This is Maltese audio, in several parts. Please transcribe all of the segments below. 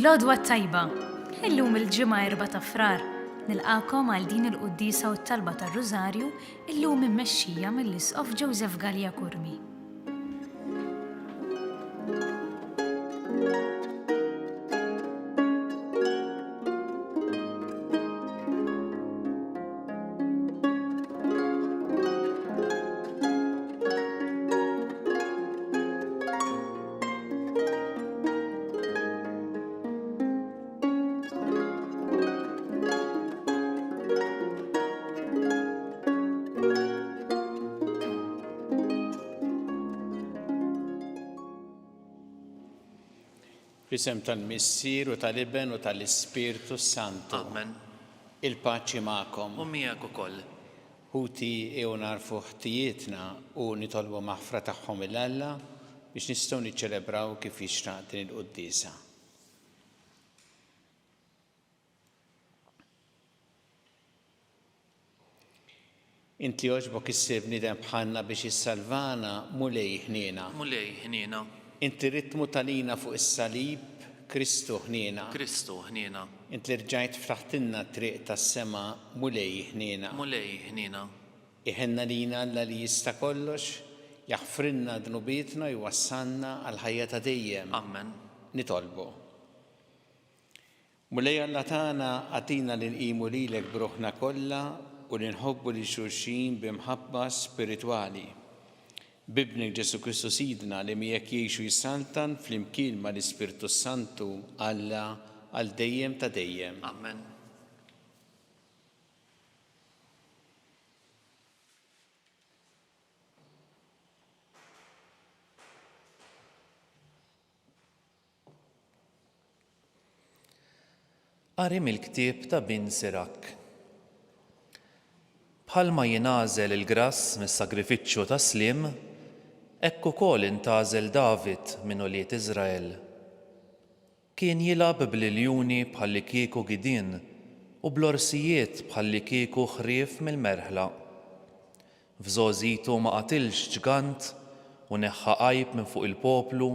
L-għodwa t-tajba! Illum il-Ġimgħa 4 ta' Frar. Nilqagħkom għal din il-quddiesa u t-talba tar-Rużarju illum immexxija mill-Isqof Joseph Galea Curmi. Fl-isem tal-Missier u tal-Iben u tal-Ispirtu s-Santu. Amen. Il-paċi magħkom. U miegħek ukoll. Ħuti, ejjew nagħrfu ħtijietna u nitolbu maħfra tagħhom 'il Alla biex nistgħu niċċelebraw kif jixraq din il-quddiesa. Int li għoġbok issir bniedem bħalna biex issalvana, Mulej ħniena. Mulej ħniena. Int li ridt tmut għalina fuq is-salib, Kristu ħniena. Kristu ħniena. Int li rġajt ftaħtilna t-triq tas-sema, Mulej ħniena. Mulej ħniena. Iħenn għalina Alla li jista' kollox, jaħfrilna dnubietna u jwassalna għall-ħajja ta' dejjem. Ammen. Nitolbu. Mulej Alla tagħna, agħtina li nqimu lilek b'ruħna kollha u li nħobbu lil xulxin bi mħabba spiritwali. B'Ibnek Ġesù Kristu Sidna li miegħek jgħix u jsaltan flimkien mal-Ispirtu s-Santu, Alla, għal dejjem ta' dejjem. Amen. Qari mill-ktieb ta' Bin Sirak. Bħalma jingħażel il-grass mis-sagrifiċċju tas-sliem, hekk ukoll intgħażel David minn ulied Iżrael. Kien jilgħab bl-iljuni bħallikieku gidien u bl-orsijiet bħallikieku ħrief mill-merħla. F'żgħożitu ma qatilx ġgant u neħħa għajb minn fuq il-poplu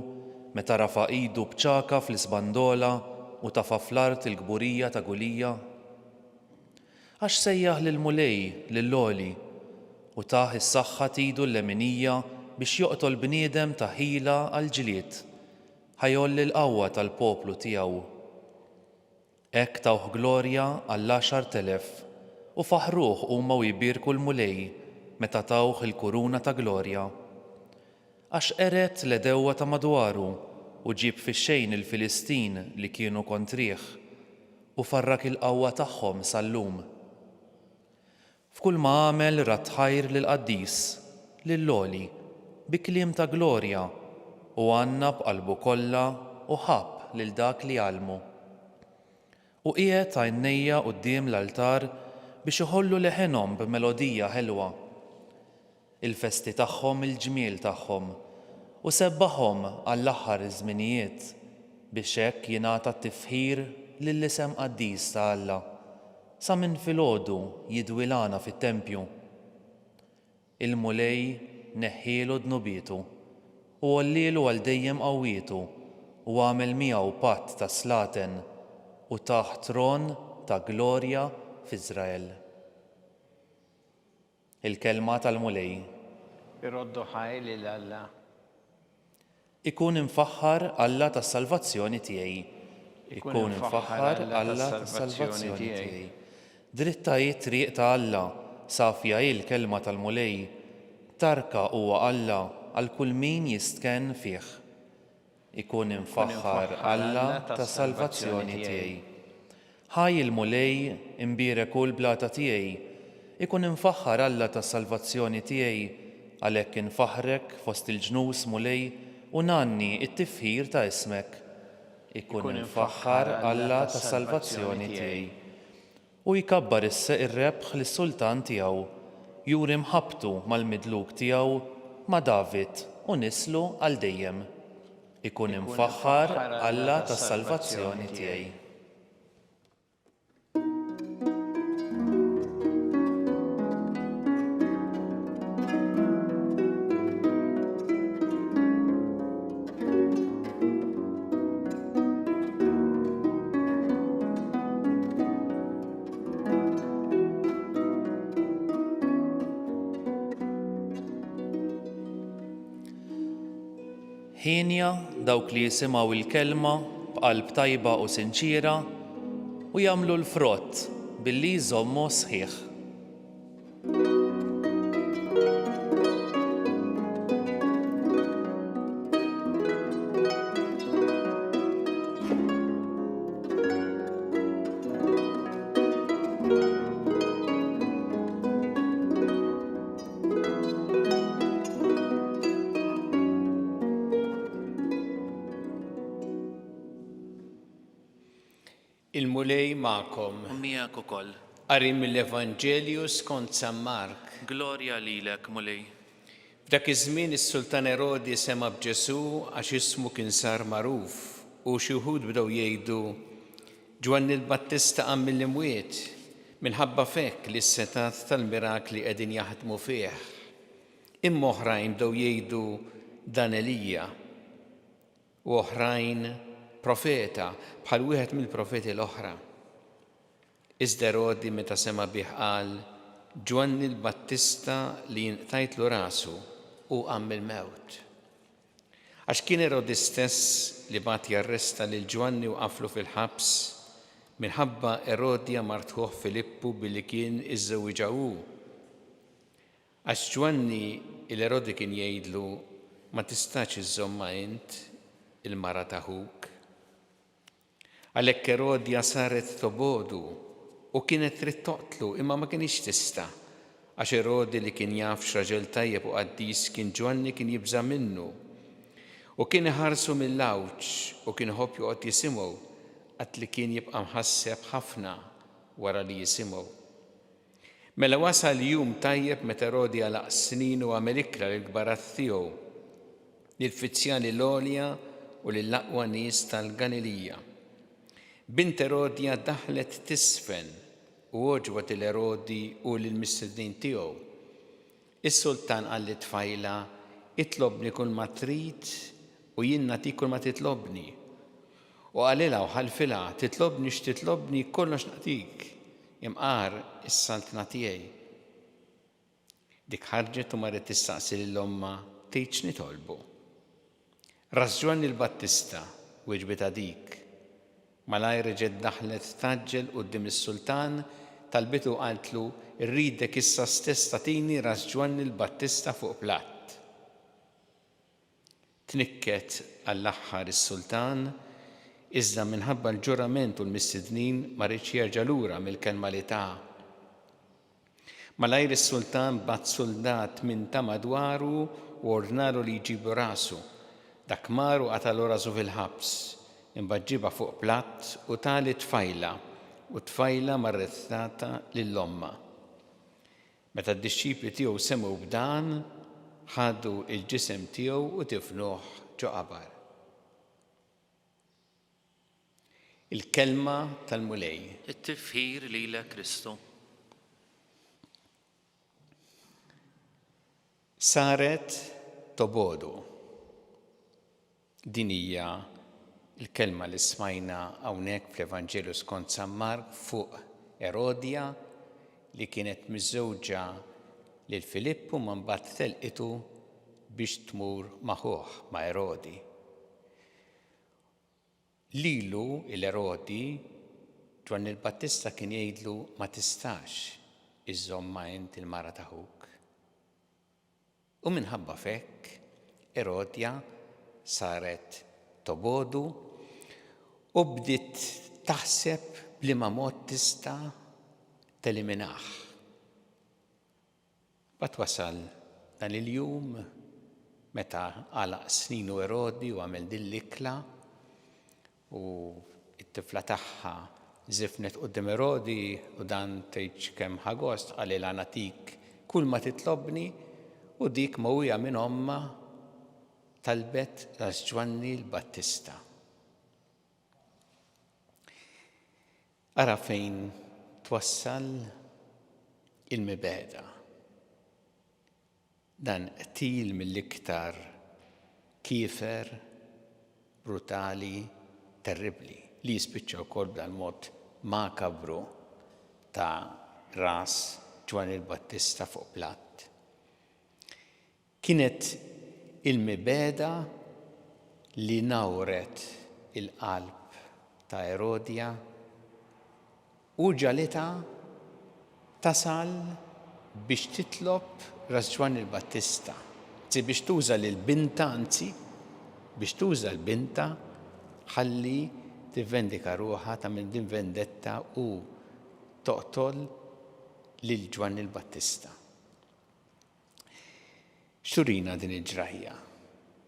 meta rafa' idu b'ċagħka fl-isbandola u tafa' fl-art il-kburija ta' Gulija? Għax sejjaħ lill-Mulej, lill-Għoli, u tah is-saħħa t'idu l-leminija biex joqtol bniedem ta' ħila għall-ġlied, ħa jgħolli l-qawwa tal-poplu tiegħu. Hekk tawh glorja għall-10,000, u faħħruh huma u jbierku l-Mulej meta tawh il-kuruna ta' glorja. Għax qered l-għedewwa ta' madwaru u ġieb fix-xejn il-Filistin li kienu kontrih, u farrak il-qawwa tagħhom sal-lum. F'kulma għamel radd ħajr lill-Qaddis, lill-Għoli, bi kliem ta' glorja, u għanna b'qalbu kollha u ħabb lil dak li għallmu. U qiegħed għajnejja quddiem l-altar biex iħollu leħenhom b'melodija ħelwa. Il-festi tagħhom il-ġmiel tagħhom, u sebbaħhom għall-aħħar iż-żminijiet, biex hekk jingħata t-tifħir lill-isem qaddis ta' Alla, sa minn filgħodu jidwi l-għana fit-tempju. Il-Mulej neħħielu dnubietu, u għollielu għal dejjem qawwietu, u għamel miegħu patt ta' slaten, u tah tron ta' glorja f'Iżrael. Il-Kelma tal-Mulej. Iroddu ħajr lil Alla. Ikun imfaħħar Alla tas-salvazzjoni tiegħi. Ikun imfaħħar Alla tas-salvazzjoni tiegħi. Dritta hi t-triq ta' Alla, safja hi l-kelma tal-Mulej. Tarka huwa Alla għal kull min jistkenn fih. Ikun imfaħħar Alla tas-salvazzjoni tiegħi. Ħaj il-Mulej, imbierek hu l-blata tiegħi. Ikun imfaħħar Alla tas-salvazzjoni tiegħi, għalhekk infaħħrek fost il-ġnus, Mulej, u ngħanni t-tifħir ta' ismek. Ikun imfaħħar Alla tas-salvazzjoni tiegħi. Hu jkabbar ir-rebħ lis-sultan tiegħu, juri mħabbtu mal-midluk tiegħu, ma' David u nislu għal dejjem. Ikun imfaħħar Alla tas-salvazzjoni tiegħi. Hienja dawk li jisimgħu l-kelma b'qalb tajba u sinċiera u jagħmlu l-frott billi jżommu sħiħ. Il-Mulej magħkom. U miegħek ukoll. Qari mill-Evanġelju skont San Mark. Glorja lilek, Mulej. F'dak iż-żmien is-sultan Erodi sema' b'Ġesù għax ismu kien sar magħruf, u xi wħud bdew jgħidu, Ġwanni l-Battista qam mill-imwiet, minħabba f'hekk li s-setgħat tal-mirakli qegħdin jaħdmu fih. Imma oħrajn bdew jgħidu, Dan Elija. U oħrajn, Profeta, bħal wieħed mill-profeti l-oħra. Iżda Erodi meta sema' bih qal, Ġwanni l-Battista li jien qtajtlu rasu, hu qam mill-mewt. Għax kien Erodi stess li bagħat jarresta lil Ġwanni u qaflu fil-ħabs, minħabba Erodja mart ħuh Filippu billi kien iżżewwiġha hu. Għax Ġwanni 'l Erodi kien jgħidlu, Ma tistax iżżommha int, il-mara ta' ħuk. Għalhekk Erodja saret tobogħdu u kienet trid toqtlu, imma ma kinitx tista', għax Erodi li kien jaf x'raġel tajjeb u qaddis kien Ġwanni kien jibża' minnu. U kien iħarsu mill-għawġ u kien iħobb joqgħod jisimgħu, għad li kien jibqa' mħasseb ħafna wara li jisimgħu. Mela wasal jum tajjeb meta Erodi għalaq sninu u għamel ikla lill-kbarat tiegħu, lill-fizzjali l-għolja u lill-aqwa nies tal-Galilija. Bint Erodja daħlet tiżfen u għoġbot 'il Erodi u lill-mistednin tiegħu. Is-sultan qal lit-tfajla, Itlobni kulma trid u jien nagħtik kulma titlobni. U qalilha u ħalfilha, Titlobni x'titlobni, kollox nagħtik, imqar is-saltna tiegħi. Dik ħarġet u marret tistaqsi lil ommha, Tgħid x'nitolbu? Ras Ġwanni l-Battista, wieġbitha dik. Malajr reġgħet daħlet tgħaġġel quddiem is-sultan, talbitu u qaltlu, Irridek issa stess tagħtini ras Ġwanni l-Battista fuq platt. Tnikket għall-aħħar is-sultan, iżda minħabba l-ġurament u l-mistednin ma riedx jerġa' lura mill-kelma li ta. Malajr is-sultan bagħat suldat minn ta' madwaru u ordnalu li jġibu rasu. Dak mar u qatagħlu rasu fil-ħabs. Imbagħad ġiebha fuq platt u ta lit-tfajla, u t-tfajla marret tatha lil ommha. Meta d-dixxipli tiegħu semgħu b'dan, ħadu l-ġisem tiegħu u difnuh ġo qabar. Il-Kelma tal-Mulej. It-tifħir lilek Kristu. Saret tobogħdu. Din hija l-kelma li smajna hawnhekk fl-Evanġelju skont San Mark fuq Erodja li kienet miżżewġa lil Filippu ma mbagħad telqitu biex tmur ma' ħuh, ma' Erodi. Lilu, 'il Erodi, Ġwanni l-Battista kien jgħidlu ma tistax iżżommha int il-mara ta' ħuk. U minħabba f'hekk Erodja saret tobogħdu u bdiet taħseb b'liema mod tista' teliminah. Mbagħad wasal dan il-jum meta għalaq sninu Erodi u għamel din l-ikla u t-tifla tagħha żifnet quddiem Erodi u dan tgħidx kemm ħa gost qalilha nagħtik kull ma titlobni u dik mgħuwija minn ommha talbet ras Ġwanni l-Battista. Ara fejn twassal il-mibegħda. Dan qtil mill-iktar kiefer, brutali, terribbli, li jispiċċa wkoll b'dal-mod makabru ta' ras Ġwanni l-Battista fuq platt. Kienet il-mibegħda. li nawret il-qalb ta' Erodja u ġagħlitha tasal biex titlob ras Ġwanni l-Battista, anzi biex tuża lil bintha, anzi biex tuża 'l bintha ħalli tivvendika ruħha, tagħmel din vendetta u toqtol lil Ġwanni l-Battista. X'turina din il-ġrajja?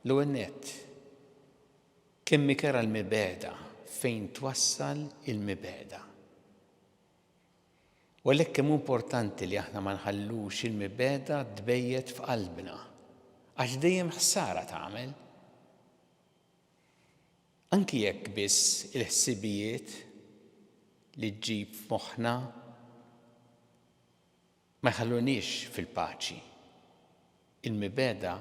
L-ewwel nett, kemm hi kerha l-mibegħda, fejn twassal il-mibegħda. U għalhekk kemm hu importanti li aħna ma nħallux il-mibegħda tbejjet f'qalbna, għax dejjem ħsara tagħmel. Anki jekk biss il-ħsibijiet li ġġib f'moħħna Ma jħalluniex fil-paċi. Il-mibegħda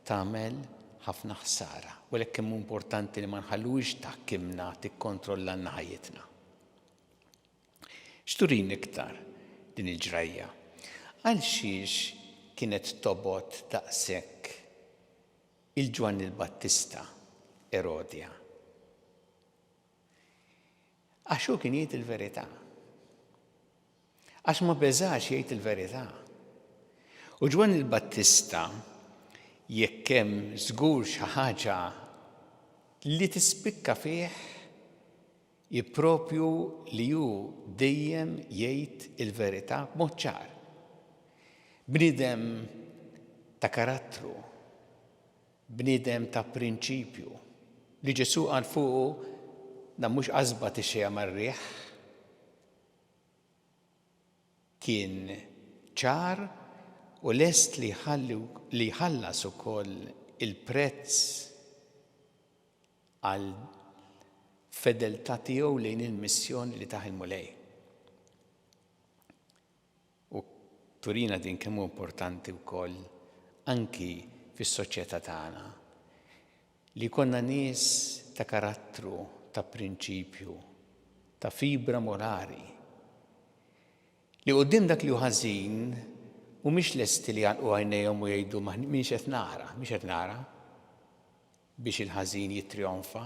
tagħmel ħafna ħsara, u għalhekk kemm hu importanti li ma nħalluhiex taħkimna, tikkontrollalna ħajjitna. X'turini iktar din il-ġrajja? Għal xiex kienet tobgħod daqshekk il Ġwanni l-Battista Erodja? Għax hu kien jgħid il-verità. Għax ma beżax jgħid il-verità. U Ġwanni l-Battista jekk hemm żgur xi ħaġa li tispikka fih hi propju li hu dejjem jgħid il-verità b'mod ċar. Bniedem ta' karattru, Bniedem ta' prinċipju, li Ġesù qal fuqu, Dan mhux qasba tixxejja mar-riħ. Kien ċar u lest li jħalli li jħallas ukoll il-prezz għal fedeltà tiegħu lejn il-missjoni li tah il-Mulej. U turina din kemm hu importanti wkoll anki fis-soċjetà tagħna li jkollna nies ta' karattru, ta' prinċipju, ta' fibra morali, li quddiem dak li hu ħażin mhumiex lesti li jagħlqu għajnejhom u jgħidu m'iniex qed nara, mhix qed nara. Biex il-ħażin jittrijonfa?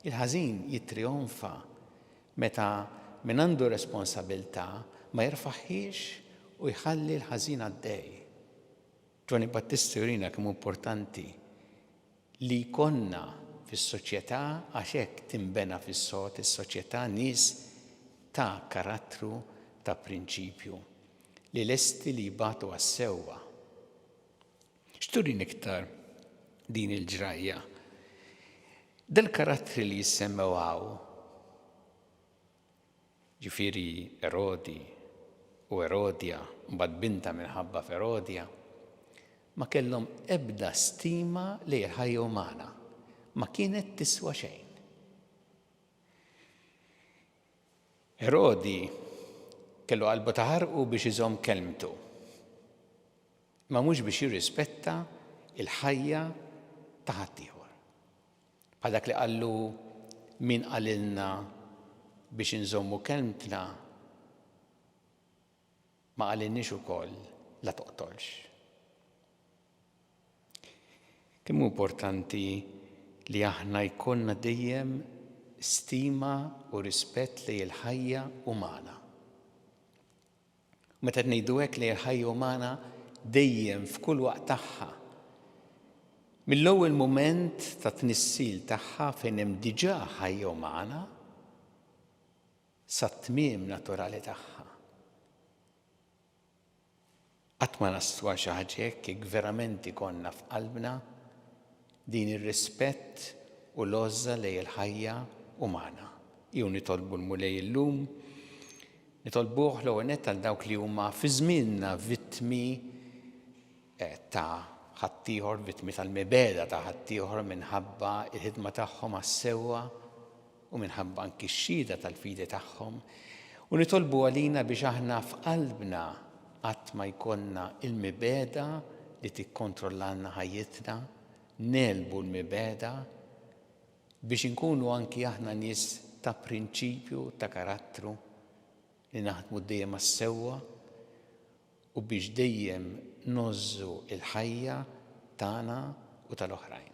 Il-ħażin jittrijonfa meta min għandu responsabilità ma jerfagħhiex u jħalli l-ħażin għaddej. Ġwanni Battista jurina kemm hu importanti li jkollna fis-soċjetà għax hekk tinbena fis-sod is-soċjetà nies ta' karattru ta' prinċipju li lesti li jbatu għas-sewwa. X'turini iktar din il-ġrajja? Dal-karattri li jissemmew hawn, ġifieri Erodi u Erodja, mbagħad bintha minħabba f'Erodja, ma kellhom ebda stima lejn il-ħajja umana. Ma kienet tiswa xejn. Erodi kellu qalbu taħarqu biex iżomm kelmtu. Imma mhux biex jirrispetta l-ħajja ta' ħaddieħor. Bħal dak li qallu min qalilna biex inżommu kelmtna ma qalilniex ukoll la toqtolx. Kemm hu importanti li aħna jkollna dejjem stima u rispett lejn il-ħajja umana. U meta qed ngħidu hekk li l-ħajja umana dejjem f'kull waqt tagħha, mill-ewwel mument ta' tnissil tagħha fejn hemm diġà ħajja umana, sat-tmiem naturali tagħha. Qatt ma naslu għal xi ħaġa hekk jekk verament ikollna f'qalbna din ir-rispett u l-għożża lejn il-ħajja umana. Ejjew nitolbu l-Mulej illum, nitolbuh l-ewwel nett għal dawk li huma fi żmienna vittmi ta' ħaddieħor, vittmi tal-mibegħda ta' ħaddieħor minħabba l-ħidma tagħhom għas-sewwa, u minħabba anki x-xhieda tal-fidi tagħhom, u nitolbu għalina biex aħna f'qalbna qatt ma jkollna l-mibegħda li tikkontrollalna ħajjitna, negħlbu l-mibegħda biex inkunu anki aħna nies ta' prinċipju, ta' karattru, li naħdmu dejjem għas-sewwa u biex dejjem ngħożżu l-ħajja tagħna u tal-oħrajn.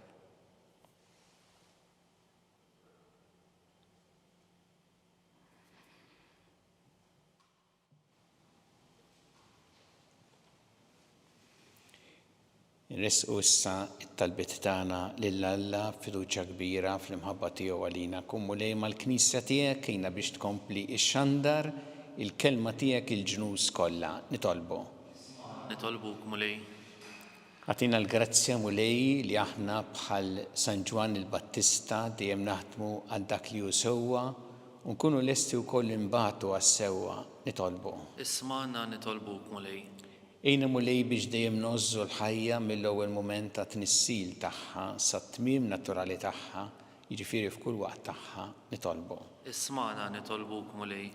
Nressqu issa t-talbiet tagħna lil Alla b'fiduċja kbira fl-imħabba tiegħu għalina. Kun Mulej mal-Knisja tiegħek, għinna biex tkompli xxandar il-kelma tiegħek il-ġnus kollha. Nitolbu. Nitolbuk, Mulej. Agħtina l-grazzja, Mulej, li aħna bħal San Ġwann il-Battista dejjem naħdmu għal dak li hu sewwa u nkunu lesti wkoll inbatu għas-sewwa. Nitolbu. Ismagħna nitolbuk, Mulej. Għinna Mulej biex dejjem ngħożżu l-ħajja mill-ewwel mument tat-tnissil tagħha sat-tmiem naturali tagħha, jiġifieri f'kull waqt tagħha, nitolbu. Ismagħna nitolbuk Mulej.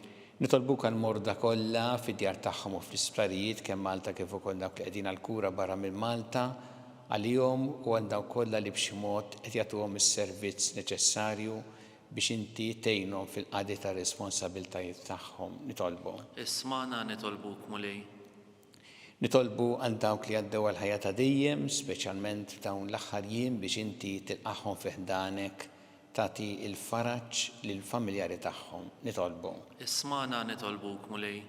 Nitolbuk għall-morda kollha fid-djar tagħhom u fl-isptarijiet kemm Malta kif ukoll dawk li qegħdin għall-kura barra minn Malta, għalihom u għal dawk kollha li b'xi mod qed jagħtuhom is-servizz neċessarju biex inti tgħinhom fil-qadi tar-responsabiltajiet tagħhom. Nitolbu. Ismagħna nitolbuk, Mulej. Nitolbu għal dawk li għaddew għall-ħajja ta' dejjem, speċjalment f'dawn l-aħħar jiem biex inti tilqagħhom fi ħdanek, tagħti l-faraġ lill-familjari tagħhom. Nitolbu. Ismagħna nitolbuk, Mulej.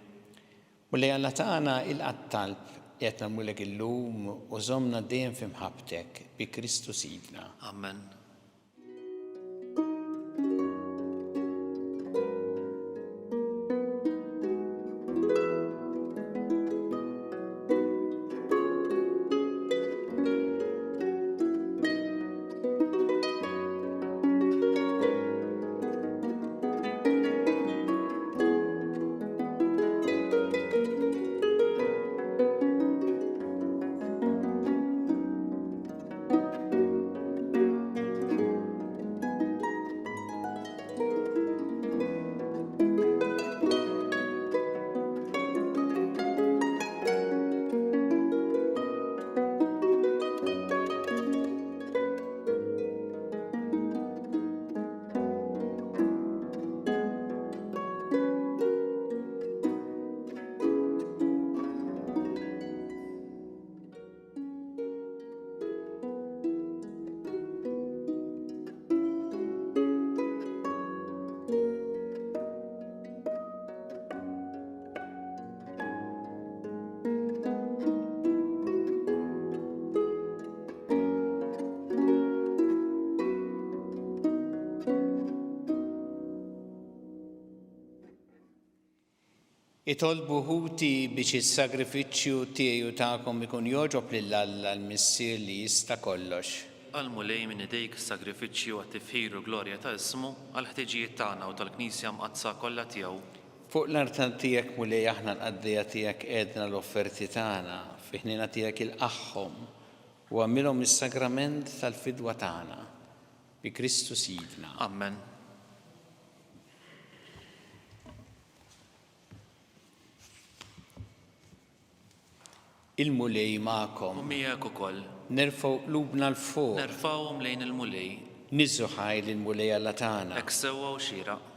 Mulej Alla tagħna, ilqa' t-talb li qed nagħmlulek illum u żommna dejjem fi mħabbtek, bi Kristu Sidna. Amen. Itolbu ħuti biex is-sagrifiċċju tiegħi u tagħkom ikun jogħġob lil Alla l-Missier li jista' kollox. Għall-Mulej minn idejk is-sagrifiċċju għat-tifħir u l-glorja ta' ismu, għall-ħtiġijiet tagħna u tal-Knisja Mqaddsa kollha tiegħu. Fuq l-artal tiegħek, Mulej, aħna l-qaddejja tiegħek qegħdna l-offerti tagħna, fi ħniena tiegħek ilqagħhom u agħmilhom is-sagrament tal-fidwa tagħna. Bi Kristu Sidna. Ammen. Il-Mulej magħkom. U miegħek ukoll. Nerfgħu qlubna 'l fuq. Nerfgħuhom lejn il-Mulej. Niżżu ħajr lill-Mulej Alla tagħna. Hekk sewwa u xieraq.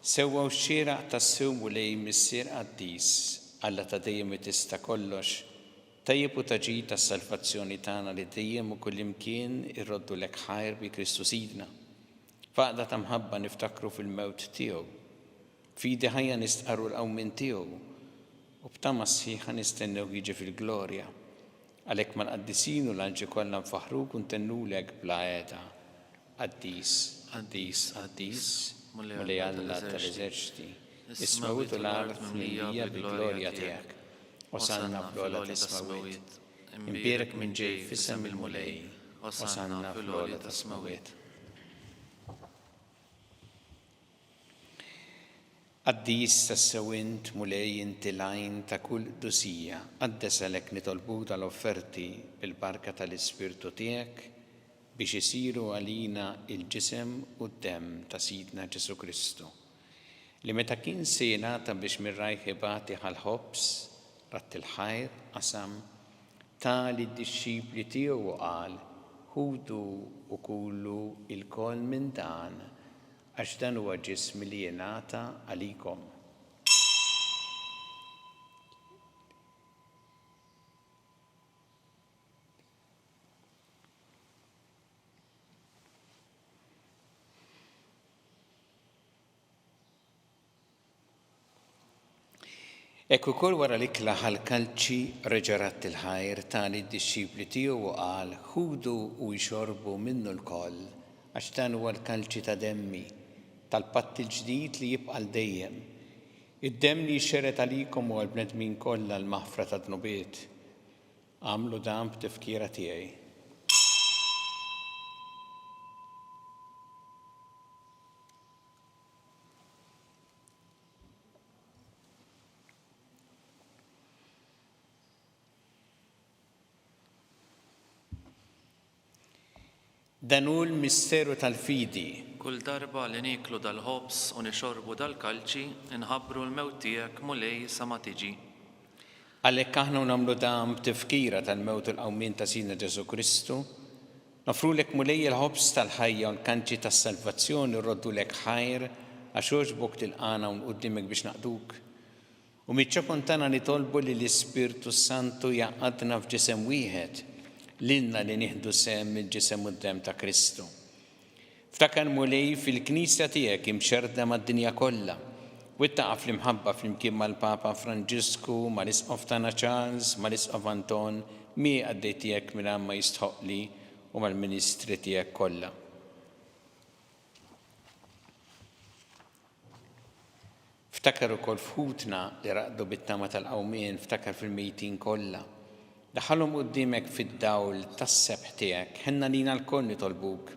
Sewwa u xieraq tassew Mulej Missier qaddis, Alla ta' dejjem u tista' kollox, tajjeb u ta' ġid għas-salvazzjoni tagħna li dejjem u kullimkien irroddulek ħajr bi Kristu Sidna. F'għaqda ta' mħabba niftakru fil-mewt tiegħu. B'fidi ħajja nistqarru l-qawmien tiegħu u b'tama sħiħa nistennewh jiġi fil-glorja. Għalhekk mal-qaddisin u l-anġli kollha nfaħħruk u ntennulek bla heda, Qaddis, qaddis, qaddis, Mulej Alla tal-eżerċti, is-smewwiet u l-art mimlija bil-glorja tiegħek. Osanna fl-ogħla tas-smewwiet. Imbierek min ġej f'isem il-Mulej. Osanna fl-ogħla tas-smewwiet. Qaddis tassew int, Mulej, inti l-għajn ta' kull qdusija. Qaddes għalhekk nitolbuk dal-offerti bil-barka tal-Ispirtu tiegħek biex isiru għalina l-ġisem u d-demm ta' Sidna Ġesù Kristu, li meta kien se jingħata biex minn rajh ibati ħa l-ħobż, radd il-ħajr, qasam, ta lid-dixxipli tiegħu u qal, Ħudu u kulu lkoll minn dan, għax dan huwa ġismi li jingħata għalikom. Hekk ukoll wara l-ikla ħa l-kalċi, reġa' radd il-ħajr, ta lid-dixxipli tiegħu u qal, Ħudu u ixorbu minnu lkoll, għax dan huwa l-kalċi ta' demmi, tal-patt il-ġdid li jibqa' għal dejjem, id-demm li jixxerred għalikom u għall-bnedmin kollha għall-maħfra tad-dnubiet. Agħmlu dan b'tifkira tiegħi. Dan hu l-misteru tal-fidi. Kull darba li nieklu dal-ħobż u nixorbu dal-kalċi, inħabbru l-mewt tiegħek, Mulej, sa ma tiġi. Għalhekk aħna u nagħmlu dan b'tifkira tal-mewt u l-qawmien ta' Sidna Ġesù Kristu, Noffrulek Mulej il-ħobż tal-ħajja u l-kanċi tas-salvazzjoni rroddulek ħajr għax għoġbok tilqagħna hawn quddiemek biex naqduk. U miċ-ċokon tagħna nitolbu li l-Ispirtu s-Santu jgħaqqadna f'ġisem wieħed, lilna li nieħdu sehem mill-ġisem u d-demm ta' Kristu. Ftakar Mulej fil-Knisja tiegħek imxerrda mad-dinja kollha, wettaqha fl-imħabba flimkien mal-Papa Franġisku, mal-Isqof tagħna Charles, mal-Isqof Anton, miegħi qaddej tiegħek mingħajr ma jistħoqqli u mal-ministri tiegħek kollha. Ftakar ukoll f'ħutna li raqdu bit-tama tal-qawmien, ftakar fil-mejtin kollha. Daħħalhom quddiemek fid-dawl tas-sebħ tiegħek. Ħenn għalina lkoll nitolbuk.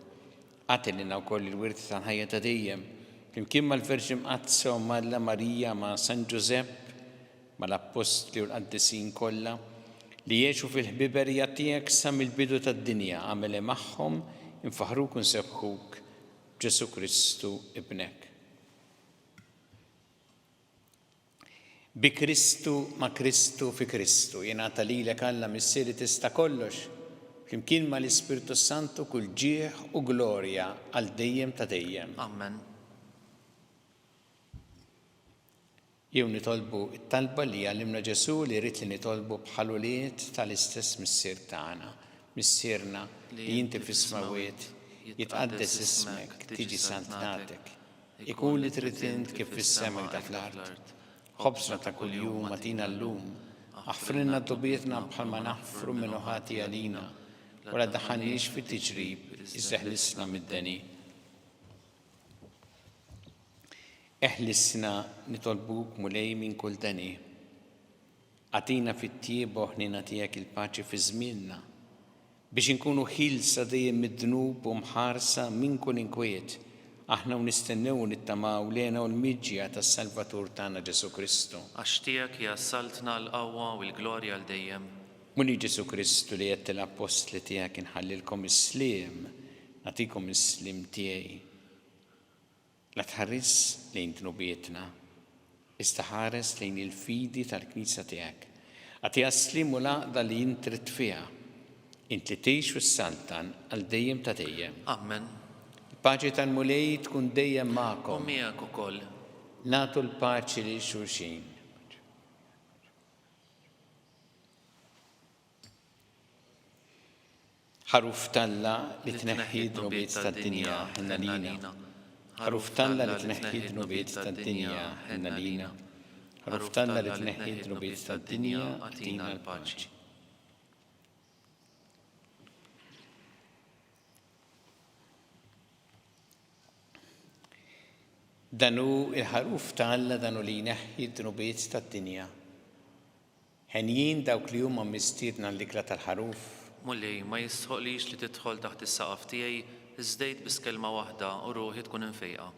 Agħti lilna wkoll il-wirt tal-ħajja ta' dejjem, flimkien mal-Verġni Mqaddsa Omm Alla Marija, ma' San Ġużepp, mal-Appostli u l-qaddisin kollha, li għexu fil-ħbiberija tiegħek sa mill-bidu tad-dinja, agħmel magħhom infaħħruk u nsebbħuk b'Ġesù Kristu Ibnek. Bi Kristu, ma' Kristu, fi Kristu, jingħata lilek Alla Missier li tista' kollox, flimkien ma' l-Ispirtu s-Santu kull ġieħ u glorja għal dejjem ta' dejjem. Amen. Jew nitolbu t-talba li għallimna Ġesù li ried li nitolbu bħal ulied tal-istess Missier tagħna. Missierna li inti fis-smewwiet, jitqaddes ismek, tiġi saltnatek. Ikun li trid int kif fis-sema hekk fl-art. Ħobżna ta' kuljum agħtina llum. Aħfrilna dnubietna bħalma naħfru min hu ħati għalina, u la ddaħħalniex fit-tiġrib, iżda eħlisna mid-deni. Eħlisna, nitolbuk, Mulej, minn kull deni. Agħtina fit-tjieba u ħniena tiegħek il-paċi fi żmienna, biex inkunu ħielsa dejjem mid-dnub u mħarsa minn kull inkwiet, aħna u nistennew u nittamaw l-hena u l-miġja tas-Salvatur tagħna Ġesù Kristu. Għax tiegħek hija s-saltna, l-qawwa u l-glorja għal dejjem. Mulej Ġesù Kristu li għedt lill-appostli tiegħek inħallilkom is-sliem, nagħtikom is-sliem tiegħi. La tħarisx lejn dnubietna, iżda ħares lejn il-fidi tal-Knisja tiegħek. Agħtiha s-sliem u l-għaqda li int trid fiha, int li tgħix u ssaltan għal dejjem ta' dejjem. Amen. Il-paċi tal-Mulej tkun dejjem magħkom. U miegħek ukoll. Nagħtu l-paċi lil xulxin. Ħaruf t'Alla li tneħħi d-dnubiet tad-dinja, ħenn għalina. Ħaruf t'Alla li tneħħi d-dnubiet tad-dinja, ħenn għalina. Ħaruf t'Alla li tneħħi d-dnubiet tad-dinja, agħtina l-paċi. Dan hu l-Ħaruf ta' Alla, dan hu li jneħħi d-dnubiet tad-dinja. Henjin dawk li huma mistiedna għall-ikla tal-Ħaruf. Mulej, ma jistħoqlix li tidħol taħt is-saqaf tiegħi, iżda għid biss kelma waħda u ruħi tkun imfejqa.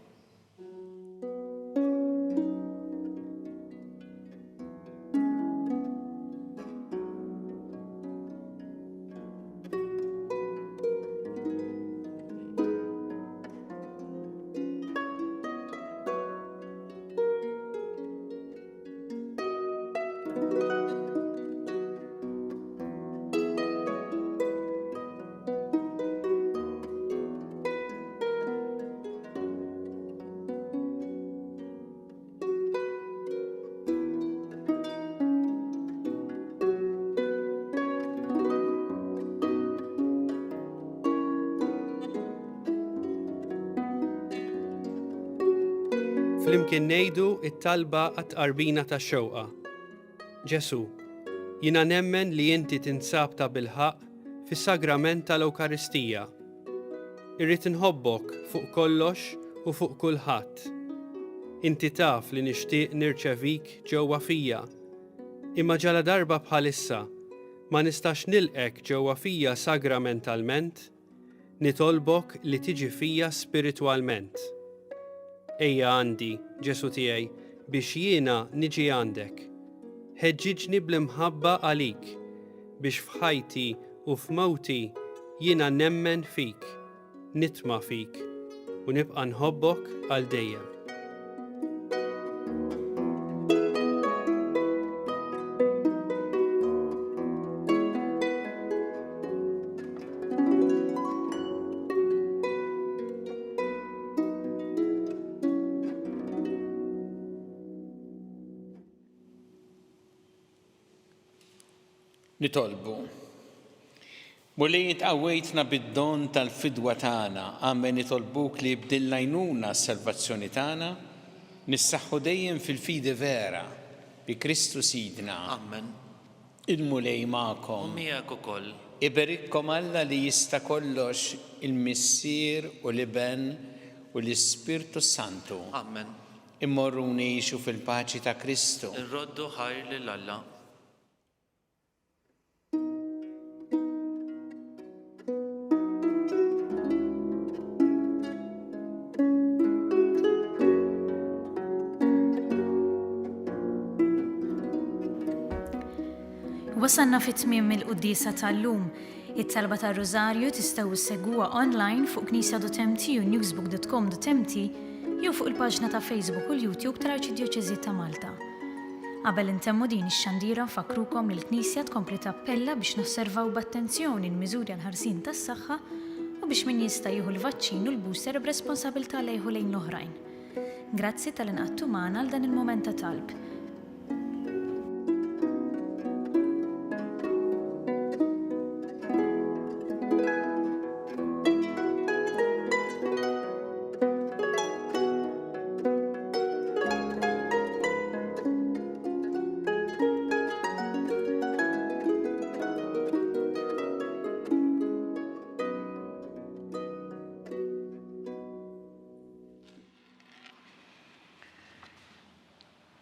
Flimkien ngħidu t-talba għat-tqarbina tax-xewqa. Ġesù, jiena nemmen li inti tinsab tabilħaqq fis-Sagrament tal-Ewkaristija. Irrid inħobbok fuq kollox u fuq kulħadd. Inti taf li nixtieq nirċevik ġewwa fija, imma ġaladarba bħalissa ma nistax nilqgħek ġewwa fija sagramentalment, Nitolbok li tiġi fija spiritwalment. Ejja għandi, Ġesù tiegħi, biex jiena niġi għandek. Ħeġġiġni bl-imħabba għalik, biex f'ħajti u f'mewti jiena nemmen fik, nitma' fik, u nibqa' nħobbok għal dejjem. Nitolbu. Mulej int qawwejtna bid-don tal-fidwa tagħna, amen nitolbuk li b'din l-għajnuna għas-salvazzjoni tagħna, nissaħħu dejjem fil-fidi vera, bi Kristu Sidna. Amen. Il-Mulej magħkom. U miegħek ukoll. Iberikkom Alla li jista' kollox, il-Missier u l-Iben u l-Ispirtu s-Santu. Amen. Immorru u ngħixu fil-paċi ta' Kristu. Irroddu ħajr lil Alla. Wasalna fi tmiem il-quddiesa tal-lum. It-talba tar-Rużarju tistgħu ssegwuha online fuq knisja.mt u newsbook.com.mt jew fuq il-paġna ta' Facebook u l-YouTube tal-Arċidjoċesi ta' Malta. Qabel intemmu din ix-xandira nfakkrukom li l-Knisja tkompli tappella biex nosservaw b'attenzjoni l-miżuri għall-ħarsien tas-saħħa u biex min jista' jieħu l-vaċċin u l-booster b'responsabilità lejh u lejn l-oħrajn. Grazzi talli nqgħadtu magħna għal dan il-mument ta' talb.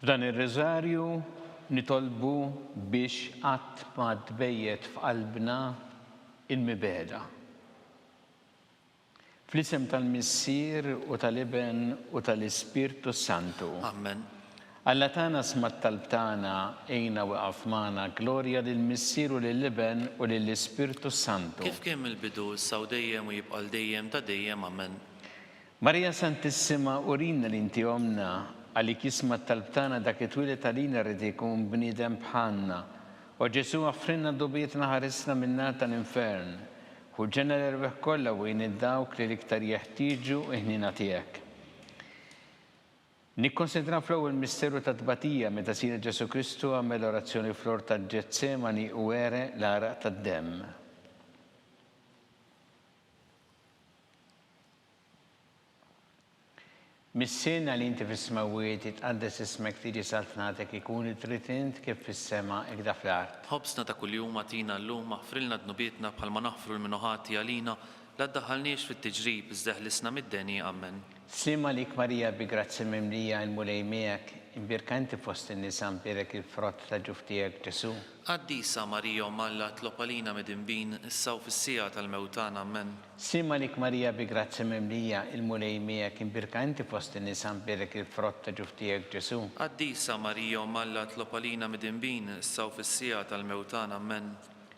F'dan ir-Riżarju nitolbu biex qatt ma tbejjet f'qalbna il-mibegħda. Fl-isem tal-Missier u tal-Iben u tal-Ispirtu s-Santu. Amen. Alla tagħna sma' t-talb tagħna, għinna u iqaf magħna, glorja lill-Missier u lill-Iben u lill-Ispirtu s-Santu. Kif kien mill-bidu, issa u dejjem u jibqa' għal dejjem ta' dejjem. Amen. Marija Santissima urina li inti Ommna, għalik jisma' t-talb tagħna dak li twieled għalina ried ikun bniedem bħalna. O Ġesù aħfrilna dnubietna ħarisna min-nar tal-infern. Ħu l-ġenna l-erwieħ kollha u għin lil dawk li l-iktar jeħtieġu l-ħniena tiegħek. Nikkonsidraw fl-ewwel misteru tat-tbatija meta Sidna Ġesù Kristu għamel orazzjoni fl-ort ta' Ġetsemani u għereq l-għaraq tad-demm. Missierna li inti fis-smewwiet, jitqaddes ismek, tiġi saltnatek, ikun li trid int kif fis-sema hekda fl-art. Ħobżna ta' kuljum agħtina llum, aħfrilna dnubietna bħalma naħfru 'l min hu ħati għalina, la ddaħħalniex fit-tiġrib, iżda eħlisna mid-deni. Ammen. Sliem għalik Marija bi grazzja mimlija, il-Mulej miegħek, imbierka inti fost in-nisa mbierek il-frott ta' ġuf tiegħek Ġesù. Qaddisa Marija Omm Alla tlob għalina midinbin, issa u fis-siegħa tal-mewt tagħna. Ammen. Sliem għalik Marija bi grazzja mimlija, il-Mulej miegħek, imbierka inti fost in-nisa mbierek il-frott ta' ġuf tiegħek Ġesù. Qaddisa Marija Omm Alla tlob għalina midinbin, issa u fis-siegħa tal-mewt tagħna. Ammen.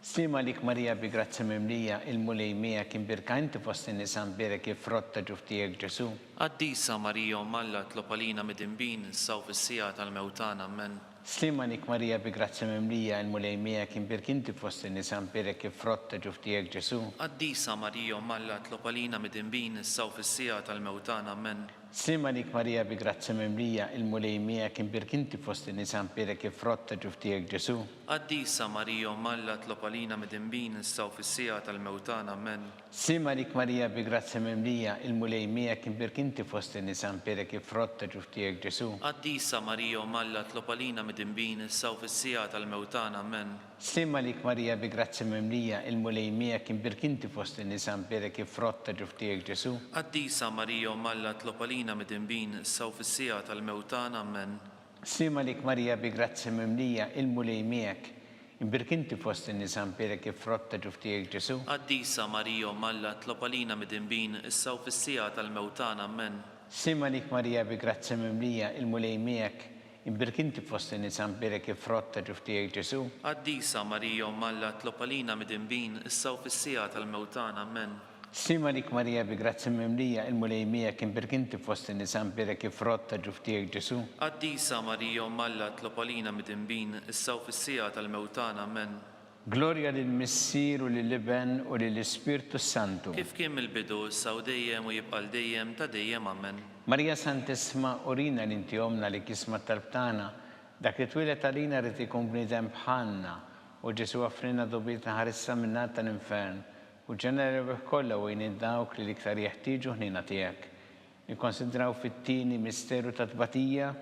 Sliem għalik Marija bi grazzja mimlija, il-Mulej miegħek, imbierka inti fost in-nisa mbierek il-frott ta' ġuf tiegħek Ġesù. Qaddisa Marija Omm Alla tlob għalina midinbin, issa u fis-siegħa tal-mewt tagħna. Ammen. Sliem għalik Marija bi grazzja mimlija, il-Mulej miegħek, imbierk inti fost in-nisa mbierek il-frott ta' ġuf tiegħek Ġesù. Qaddisa Marija Omm Alla tlob għalina midinbin issa u fis-siegħa tal-mewt tagħna. Ammen. Sliem għalik Marija bi grazzja mimlija, il-Mulej miegħek, imbierk inti fost in-nisa mbierek il-frott ta' ġuf tiegħek Ġesù. Qaddisa Marija Omm Alla tlob għalina midinbin issa u fis-siegħa tal-mewt tagħna. Ammen. Sliem għalik Marija bi grazzja mimlija, il-Mulej miegħek, imbierk inti fost in-nisa mbierek il-frott ta' ġuf tiegħek Ġesù. Qaddisa Marija Omm Alla tlob għalina midinbin issa u fis-siegħa tal-mewt tagħna. Ammen. Sliem għalik Marija bi grazzja mimlija, il-Mulej miegħek, imbierk inti fost in-nisa mbierek il-frott ta' ġuf tiegħek Ġesù. Qaddisa Marija Omm Alla tlob għalina midinbin issa u fis-siegħa tal-mewt tagħna. Ammen. Sliem għalik Marija bi grazzja mimlija, il-Mulej miegħek, imbierk inti fost in-nisa mbierek il-frott ta' ġuf tiegħek Ġesù. Qaddisa Marija Omm Alla tlob għalina midinbin issa u fis-siegħa tal-mewt tagħna. Ammen. Sliem għalik Marija bi grazzja mimlija, il-Mulej miegħek, Imbierk inti fost in-nisa mbierek il-frott ta' ġuf tiegħek Ġesù. Qaddisa Marija Omm Alla tlob għalina midinbin issa u fis-siegħa tal-mewt tagħna. Ammen. Sliem għalik Marija bi grazzja mimlija il-Mulej miegħek imbierk inti fost in-nisa mbierek il-frott ta' ġuf tiegħek Ġesù. Qaddisa Marija Omm Alla tlob għalina midinbin issa u fis-siegħa tal-mewt tagħna. Ammen. Glorja lill-Missier u lill-Iben u lill-Ispirtu s-Santu. Kif kien mill-bidu, issa u dejjem u jibqa' għal dejjem ta' dejjem. Ammen. Marija Santissma, urina li inti Ommna li kisma t-talb tagħna. Dak li twieled għalina ried ikun bniedem bħalna. O Ġesù offrilna dubitna ħarisna min-nar tal-infern u ġenna l-erwieħ kollha u għin dawk li l-iktar jeħtieġu ħniena tiegħek. Nikkonsidraw fit-tieni misteru tat-tbatija,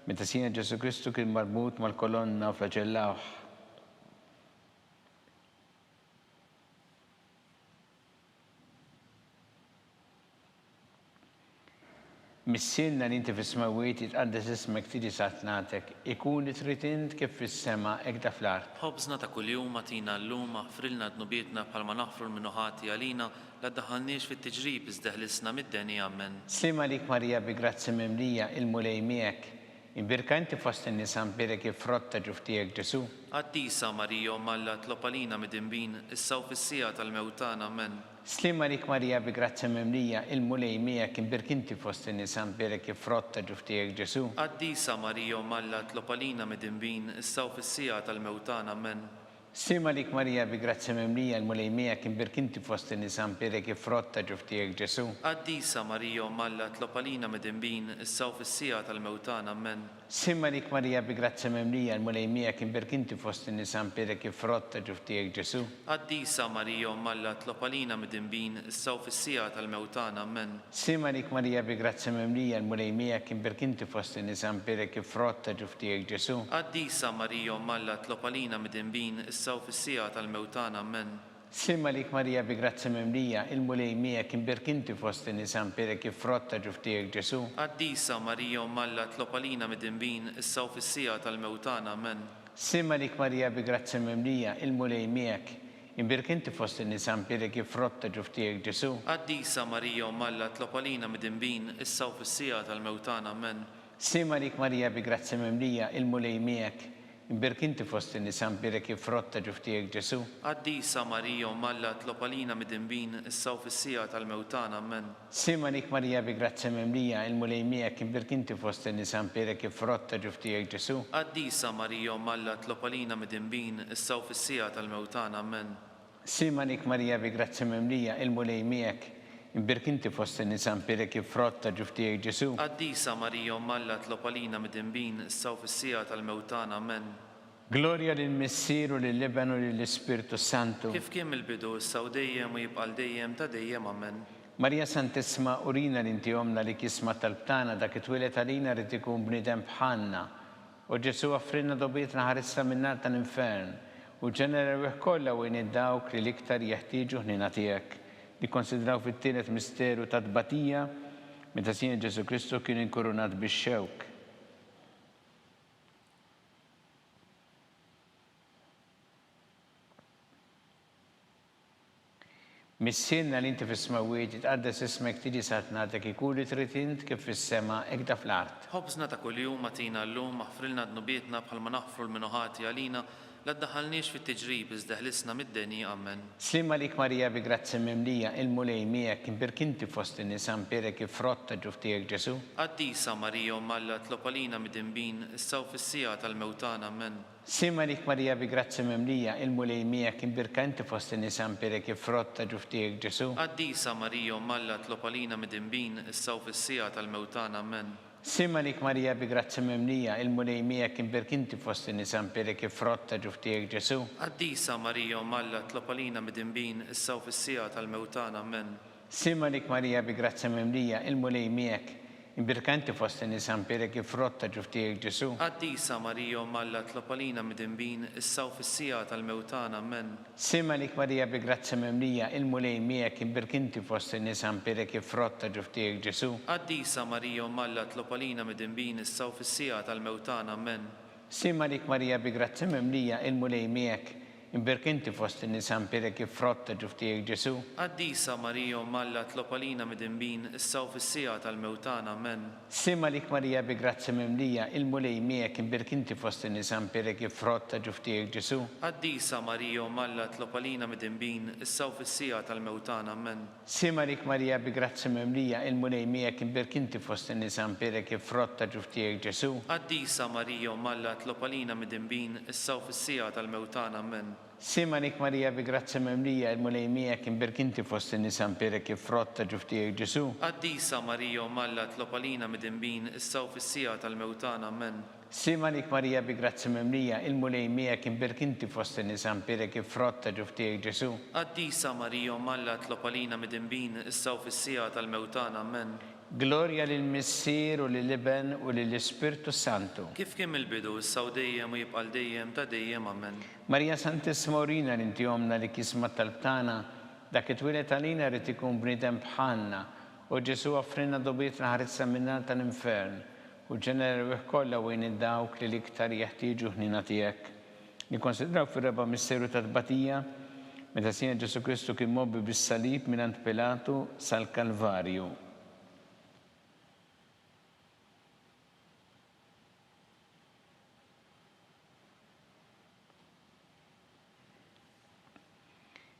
meta Sidna Ġesù Kristu kien marbut mal-kolonna u flaġellawh. Missierna li inti fis-smewwiet, jitqaddes ismek, tiġi saltnatek, ikun li trid int kif fis-sema hekk da fl-art. Ħobżna ta' kuljum agħtina llum, aħfrilna dnubietna bħalma naħfru 'l min hu ħati għalina, la ddaħħalniex fit-tiġrib iżda eħlisna mid-deni. Ammen. Sliem għalik Marija bi grazzja mimlija, il-Mulej miegħek. Imbierka inti fost in-nisa mbierek il-frott ta' ġuf tiegħek Ġesù. Qaddisa Marija Omm Alla tlob għalina midinbin, issa u fis-siegħa tal-mewt tagħna. Ammen. Sliem għalik Marija bi grazzja mimlija, il-Mulej miegħek imbierk inti fost in-nisa mbierek il-frott ta' ġuf tiegħek Ġesù. Qaddisa Marija Omm Alla tlob għalina midinbin, issa u fis-siegħa tal-mewt tagħna. Ammen. Sliem għalik Marija bi grazzja mimlija l-Mulej miegħek imbierk inti fost in-nisa mbierek il-frott ta' ġuf tiegħek Ġesù. Qaddisa Marija Omm Alla tlob għalina midinbin issa u fis-siegħa tal-mewt tagħna Ammen. Sliem għalik Marija bi grazzja mimlija l-Mulej miegħek imbierk inti fost in-nisa mbierek il-frott ta' ġuf tiegħek Ġesù. Qaddisa Marija Omm Alla tlob għalina midinbin issa u fis-siegħa tal-mewt tagħna Ammen. Sliem għalik Marija bi grazzja mimlija l-Mulej miegħek imbierk inti fost in-nisa mbierek il-frott ta' ġuf tiegħek Ġesù. Qaddisa Marija Omm Alla tlob għalina midinbin issa u fis-siegħa tal-mewt tagħna Ammen. Sliem għalik Marija bi grazzja mimlija il-Mulej miegħek imbierk inti fost in-nisa mbierek il-frott ta' ġuf tiegħek Ġesù. Qaddisa Marija Omm Alla tlob għalina midinbin issa u fis-siegħa tal-mewt tagħna Ammen. Sliem għalik Marija bi grazzja mimlija il-Mulej miegħek Imbierek inti fost in-nisa mbierek il-frott ta' ġuf tiegħek Ġesù. Qaddisa Marija Omm Alla tlob għalina midinbin issa u fis-siegħa tal-mewt tagħna Ammen. Sliem għalik Marija bi grazzja mimlija il-Mulej miegħek, imbierek inti fost in-nisa mbierek il-frott ta' ġuf tiegħek Ġesù. Qaddisa Marija Omm Alla tlob għalina midinbin issa u fis-siegħa tal-mewt tagħna Ammen. Sliem għalik Marija bi grazzja mimlija, il-Mulej miegħek, imbierk inti fost in-nisa mbierek il-frott ta' ġuf tiegħek Ġesù. Qaddisa Marija Omm Alla tlob għalina midinbin, issa u fis-siegħa tal-mewt tagħna. Ammen. Sliem għalik Marija bi grazzja mimlija, il-Mulej miegħek, imbierk inti fost in-nisa mbierek il-frott ta' ġuf tiegħek Ġesù. Qaddisa Marija Omm Alla tlob għalina midinbin, issa u fis-siegħa tal-mewt tagħna. Ammen. Glorja lill-Missier u lill-Iben u lill-Ispirtu s-Santu. Kif kien mill-bidu, issa u dejjem u jibqa' għal dejjem ta' dejjem. Ammen. Marija Santissima, urina li inti Ommna li kisma t-talb tagħna, dak li twieled għalina ried ikun bniedem bħalna. O Ġesù offrilna dobietna ħarisna min-nar tal-infern, u ġenna l-erwieħ kollha u għin dawk li l-iktar jeħtieġu ħniena tiegħek. Nikkonsidraw fit-tielet misteru tat-tbatija, meta Sidna Ġesù Kristu kien inkurunat bix-xewk. Missierna li inti fis-smewwiet, jitqaddes ismek, tiġi saltnatek, ikun li trid int kif fis-sema, hekk da fl-art. Ħobżna ta' kuljum agħtina llum, aħfrilna dnubietna bħalma naħfru 'l min hu ħati għalina, La ddaħħalniex fit-tiġrib iżda eħlisna mid-deni. Ammen. Sliem għalik Marija bi grazzja mimlija, il-Mulej miegħek, imbierk inti fost in-nisa mbierek il-frott ta' ġuf tiegħek Ġesù. Qaddisa Marija Omm Alla itlob għalina midinbin, issa u fis-siegħa tal-mewt tagħna. Ammen. Sliem għalik Marija bi grazzja mimlija, il-Mulej miegħek, imbierka inti fost in-nisa mbierek il-frott ta' ġuf tiegħek Ġesù. Qaddisa Marija Omm Alla itlob għalina midinbin, issa u fis-siegħa tal-mewt tagħna. Ammen. Sliem għalik Marija bi grazzja mimlija, il-Mulej miegħek imbierk inti fost in-nisa mbierek il-frott ta' ġuf tiegħek Ġesù. Qaddisa Marija Omm Alla itlob għalina midinbin, issa u fis-siegħa tal-mewt tagħna. Ammen. Sliem għalik Marija bi grazzja mimlija, il-Mulej miegħek, imbierka inti fost in-nisa mbierek il-frott ta' ġuf tiegħek Ġesù. Qaddisa Marija Omm Alla itlob għalina midinbin, issa u fis-siegħa tal-mewt tagħna. Ammen. Sliem għalik Marija bi grazzja mimlija, il-Mulej miegħek, imbierk inti fost in-nisa mbierek il-frott ta' ġuf tiegħek Ġesù. Qaddisa Marija Omm Alla itlob għalina midinbin issa u fis-siegħa tal-mewt tagħna. Ammen. Sliem għalik Marija bi grazzja mimlija, il-Mulej miegħek, imbierk inti fost in-nisa mbierek il-frott ta' ġuf tiegħek Ġesù. Qaddisa Marija Omm Alla itlob għalina midinbin issa u fis-siegħa tal-mewt tagħna. Ammen. Sliem għalik Marija bi grazzja mimlija, il-Mulej miegħek, imbierk inti fost in-nisa mbierek il-frott ta' ġuf tiegħek Ġesù. Qaddisa Marija Omm Alla itlob għalina midinbin, issa u fis-siegħa tal-mewt tagħna. Ammen. Sliem għalik Marija bi grazzja mimlija, il-Mulej miegħek, imbierk inti fost in-nisa mbierek il-frott ta' ġuf tiegħek Ġesù. Qaddisa Marija Omm Alla itlob għalina midinbin, issa u fis-siegħa tal-mewt tagħna. Ammen. Sliem għalik Marija bi grazzja mimlija, il-Mulej miegħek, imbierk inti fost in-nisa mbierek il-frott ta' ġuf tiegħek Ġesù. Qaddisa Marija Omm Alla itlob għalina midinbin, issa u fis-siegħa tal-mewt tagħna. Ammen. Sliem għalik Marija bi grazzja mimlija, il-Mulej miegħek, imbierk inti fost in-nisa mbierek il-frott ta' ġuf tiegħek Ġesù. Qaddisa Marija Omm Alla itlob għalina midinbin, issa u fis-siegħa tal-mewt tagħna. Ammen. Glorja lill-Missier u lill-Iben u lill-Ispirtu s-Santu. Kif kien mill-bidu, issa u dejjem u jibqa' għal dejjem ta' dejjem. Ammen. Marija Santissima urina li inti Ommna li kisma t-talb tagħna, dak li twieled għalina ried ikun bniedem bħalna, o Ġesù offrilna dgħubietna ħarisna min-nar tal-infern, u ġenna l-erwieħ kollha u għin dawk li l-iktar jeħtieġu l-ħniena tiegħek. Nikkonsidraw fir-raba' misteru tat-tbatija, meta Sidna Ġesù Kristu kien mgħobbi bis-salib mingħand Pilatu sal-Kalvarju.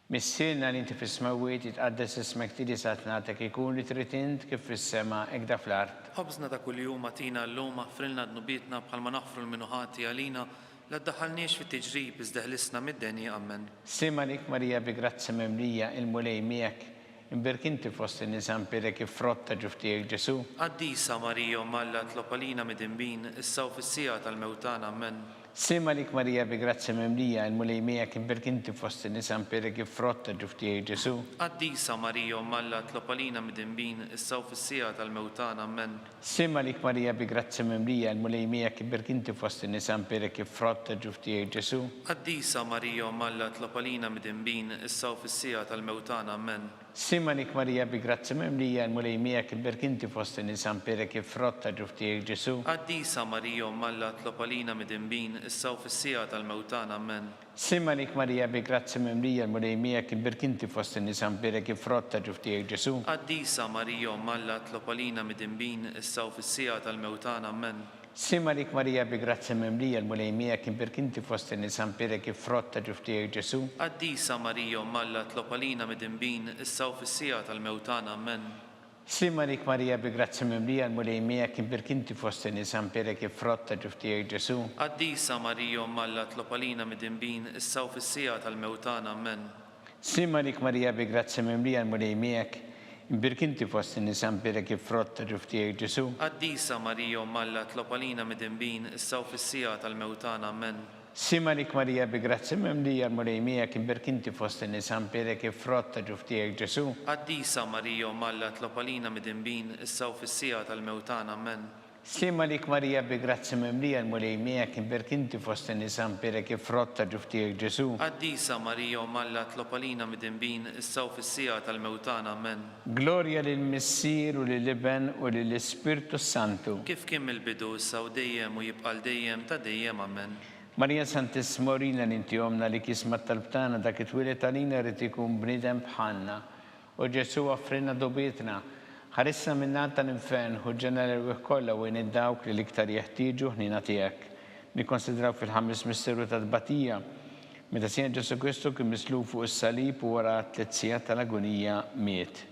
Missierna li inti fis-smewwiet, jitqaddes ismek, tiġi saltnatek, ikun li trid int kif fis-sema, hekk fl-art. Ħobżna ta' kuljum agħtina llum, aħfrilna dnubietna bħalma naħfru 'l min hu ħati għalina, la ddaħħalniex fit-tiġrib, iżda eħlisna mid-deni. Ammen. Sliem għalik Marija bi grazzja mimlija, il-Mulej miegħek, Imbierk inti fost in-nisa mbierek il-frott ta' ġuf tiegħek Ġesù. Qaddisa Marija Omm Alla itlob għalina midinbin, issa u fis-siegħa tal-mewt tagħna. Ammen. Sliem għalik Marija bi grazzja mimlija, il-Mulej miegħek imbierk inti fost in-nisa mbierek il-frott ta' ġuf tiegħek Ġesù. Qaddisa Marija Omm Alla itlob għalina midinbin, issa u fis-siegħa tal-mewt tagħna. Ammen. Sliem għalik Marija bi grazzja mimlija, il-Mulej miegħek imbierk inti fost in-nisa mbierek il-frott ta' ġuf tiegħek Ġesù. Qaddisa Marija Omm Alla itlob għalina midinbin, issa u fis-siegħa tal-mewt tagħna. Ammen. Sliem għalik Marija bi grazzja mimlija, il-Mulej miegħek imbierk inti fost in-nisa mbierek il-frott ta' ġuf tiegħek Ġesù. Qaddisa Marija Omm Alla itlob għalina midinbin, issa u fis-siegħa tal-mewt tagħna. Ammen. Sliem għalik Marija bi grazzja mimlija l-Mulej miegħek imbierk inti fost in-nisa mbierek il-frott ta' ġuf tiegħek Ġesù. Qaddisa Marija Omm Alla itlob għalina midinbin issa u fis-siegħa tal-mewt tagħna. Ammen. Sliem għalik Marija bi grazzja mimlija l-Mulej miegħek imbierk inti fost in-nisa mbierek il-frott ta' ġuf tiegħek Ġesù. Qaddisa Marija Omm Alla itlob għalina midinbin issa u fis-siegħa tal-mewt tagħna. Ammen. Sliem għalik Marija bi grazzja mimlija l-Mulej miegħek imbierk inti fost in-nisa mbierek il-frott ta' ġuf tiegħek Ġesù. Qaddisa Marija Omm Alla itlob għalina midinbin issa u fis-siegħa tal-mewt tagħna. Ammen. Sliem għalik Marija bi grazzja mimlija l-Mulej miegħek, imbierk inti fost in-nisa mbierek il-frott ta' ġuf tiegħek Ġesù. Qaddisa Marija Omm Alla itlob għalina midinbin issa u fis-siegħa tal-mewt tagħna. Ammen. Sliem għalik Marija bi grazzja mimlija l-Mulej miegħek imbierk inti fost in-nisa mbierek il-frott ta' ġuf tiegħek Ġesù. Qaddisa Marija Omm Alla itlob għalina midinbin issa u fis-siegħa tal-mewt tagħna. Ammen. Sliem għalik Marija bi grazzja mimlija l-Mulej miegħek imbierk inti fost in-nisa mbierek il-frott ta' ġuf tiegħek Ġesù. Qaddisa Marija Omm Alla itlob għalina midinbin issa u fis-siegħa tal-mewt tagħna. Ammen. Glorja lill-Missier u lill-Iben u lill-Ispirtu s-Santu. Kif kien mill-bidu, issa u dejjem u jibqa' għal dejjem ta' dejjem. Ammen. Marija Santissima urina li inti Ommna li kisma t-talb tagħna dak li twieled għalina ried ikun bniedem bħalna. O Ġesù offrilna dgħubietna. Ħarisna min-nar tal-infern, ħuġġena l-erwieħ kollha u għin dawk li l-iktar jeħtieġu ħniena tiegħek. Nikkonsidraw fil-ħames misteru tat-tbatija, meta Sidna Ġesù Kristu kien mislub fuq is-salib u wara tliet sigħat tal-agunija miet.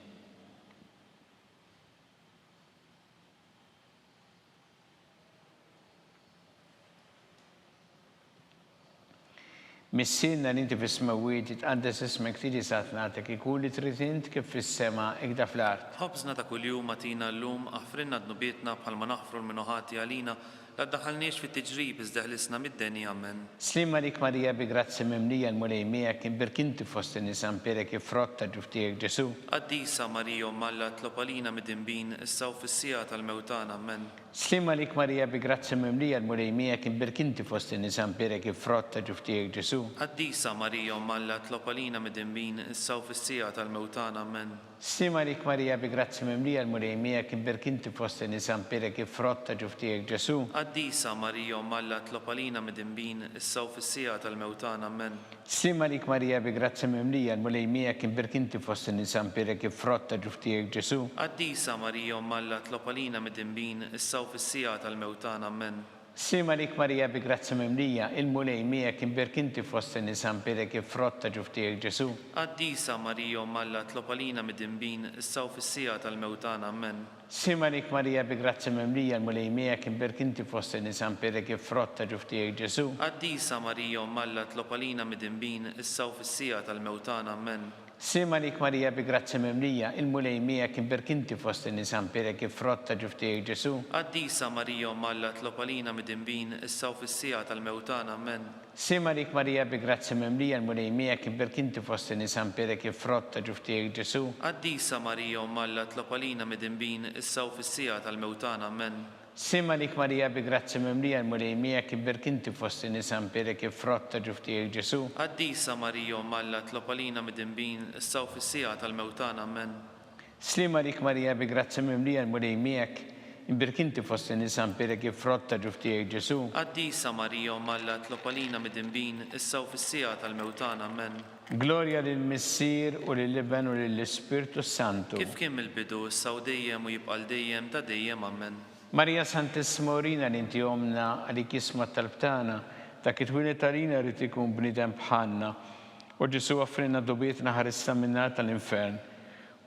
Missierna li inti fis-smewwiet, jitqaddes ismek, tiġi saltnatek, ikun li trid int kif fis-sema, ikda fl-art. Ħobżna ta' kuljum agħtina llum, aħfrilna dnubietna bħalma naħfru 'l min hu ħati għalina, la ddaħħalniex fit-tiġrib iżda eħlisna mid-deni. Amen. Sliem għalik Marija bi grazzja mimlija l-Mulej miegħek, imbierk inti fost in-nisa mbierek il-frott ta' ġuf tiegħek Ġesù. Qaddisa Marija Omm Alla itlob għalina midinbin, issa u fis-siegħa tal-mewt tagħna. Amen. Sliem għalik Marija bi grazzja mimlija l-Mulej miegħek imbierk inti fost in-nisa mbierek il-frott ta' ġuf tiegħek Ġesù. Qaddisa Marija Omm Alla itlob għalina midinbin, issa u fis-siegħa tal-mewt tagħna. Amen. Sliem għalik Marija bi grazzja mimlija l-Mulej miegħek imbierk inti fost in-nisa mbierek il-frott ta' ġuf tiegħek Ġesù. Qaddisa Marija Omm Alla itlob għalina midinbin, issa u fis-siegħa tal-mewt tagħna. Amen. Sliem għalik Marija bi grazzja mimlija l-Mulej miegħek imbierk inti fost in-nisa mbierek il-frott ta' ġuf tiegħek Ġesù. Qaddisa Marija Omm Alla itlob għalina midinbin, issa u fis-siegħa tal-mewt tagħna. Amen. Sliem għalik Marija bi grazzja mimlija, il-Mulej miegħek imbierk inti fost in-nisa mbierek il-frott ta' ġuf tiegħek Ġesù. Qaddisa Marija Omm Alla itlob għalina midinbin, issa u fis-siegħa tal-mewt tagħna. Ammen. Sliem għalik Marija bi grazzja mimlija, l-Mulej miegħek imbierk inti fost in-nisa mbierek il-frott ta' ġuf tiegħek Ġesù. Qaddisa Marija Omm Alla itlob għalina midinbin, issa u fis-siegħa tal-mewt tagħna. Ammen. Sliem għalik Marija bi grazzja mimlija, il-Mulej miegħek imbierk inti fost in-nisa mbierek il-frott ta' ġuf tiegħek Ġesù. Qaddisa Marija Omm Alla itlob għalina midinbin, issa u fis-siegħa tal-mewt tagħna. Ammen. Sliem għalik Marija bi grazzja mimlija, il-Mulej miegħek imbierk inti fost in-nisa mbierek il-frott ta' ġuf tiegħek Ġesù. Qaddisa Marija Omm Alla itlob għalina midinbin, issa u fis-siegħa tal-mewt tagħna. Ammen. Sliem għalik Marija bi grazzja mimlija l-Mulej miegħek imbierk inti fost in-nisa mbierek il-frott ta' ġuf tiegħek Ġesù. Qaddisa Marija Omm Alla itlob għalina midinbin issa u fis-siegħa tal-mewt tagħna Ammen. Sliem għalik Marija bi grazzja mimlija l-Mulej miegħek, imbierk inti fost in-nisa mbierek il-frott ta' ġuf tiegħek Ġesù. Qaddisa Marija Omm Alla itlob għalina midinbin issa u fis-siegħa tal-mewt tagħna Ammen. Glorja lill-Missier u lill-Iben u lill-Ispirtu s-Santu. Kif kien mill-bidu, issa u dejjem u jibqa' għal dejjem ta' dejjem. Ammen. Marija Santissima urina li inti Ommna, għalik jisma' t-talb tagħna, dak li twieled għalina ried ikun bniedem bħalna. O Ġesù offrilna dubietna ħarisna min-nar tal-infern.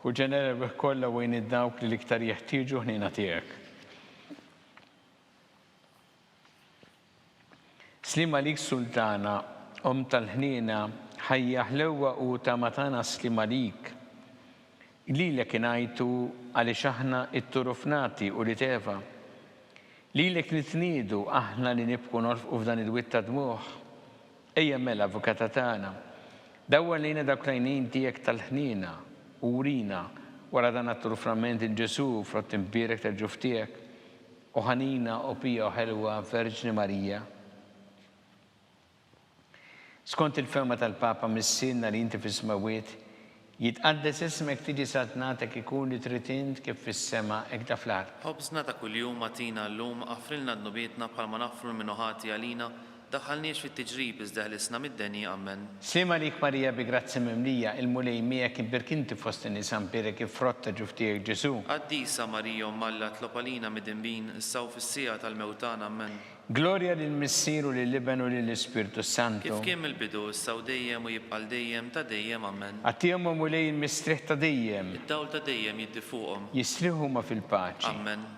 Ħu ġenera l-erwieħ kollha u għin id-dawk li l-iktar jeħtieġu ħniena tiegħek. Sliem għalik Sultana, Omm tal-ħniena, ħajja, ħlewwa u tama tagħna sliem għalik. Lilek ingħajtu għaliex aħna itturufnati ulied Eva. Lilek nitniedu aħna li nibku nolfqu f'dan il-wied ta' dmugħ. Ejja mela, Avukata tagħna, dawwar lejna dawk l-għajnejn tiegħek tal-ħniena u wrina wara dan għat-turufnament 'il Ġesù, frott imbierek tal-ġuf tiegħek. O ħanina, o pija u ħelwa Verġni Marija. Skont il-fehma tal-Papa Missierna li inti fis-smewwiet, jitqaddes ismek tiġi saltnatek ikun li trid int kif fis-sema hekk da fl-art. Ħobżna ta' kuljum agħtina llum, aħfrilna dnubietna bħalma naħfru 'l min hu ħati għalina, Daħħalniex fit-tiġrib iżda ħlisna mid-deni. Ammen. Sliem għalik Marija bi grazzja mimlija, il-Mulej miegħek imbierk inti fost in-nisa mbierek il-frott ta' ġuf tiegħek Ġesù. Qaddisa Marija Omm Alla tlob għalina midinbin, issa u fis-siegħa tal-mewt tagħna. Ammen. Glorja lill-Missier u lill-Iben u lill-Ispirtu s-Santu. Kif kien mill-bidu, issa u dejjem u jibqa' għal dejjem ta' dejjem. Ammen. Agħtihom o Mulej il-mistrieħ ta' dejjem. Id-dawl ta' dejjem jiddi fuqhom. Jistrieħu huma fil-paċi. Ammen.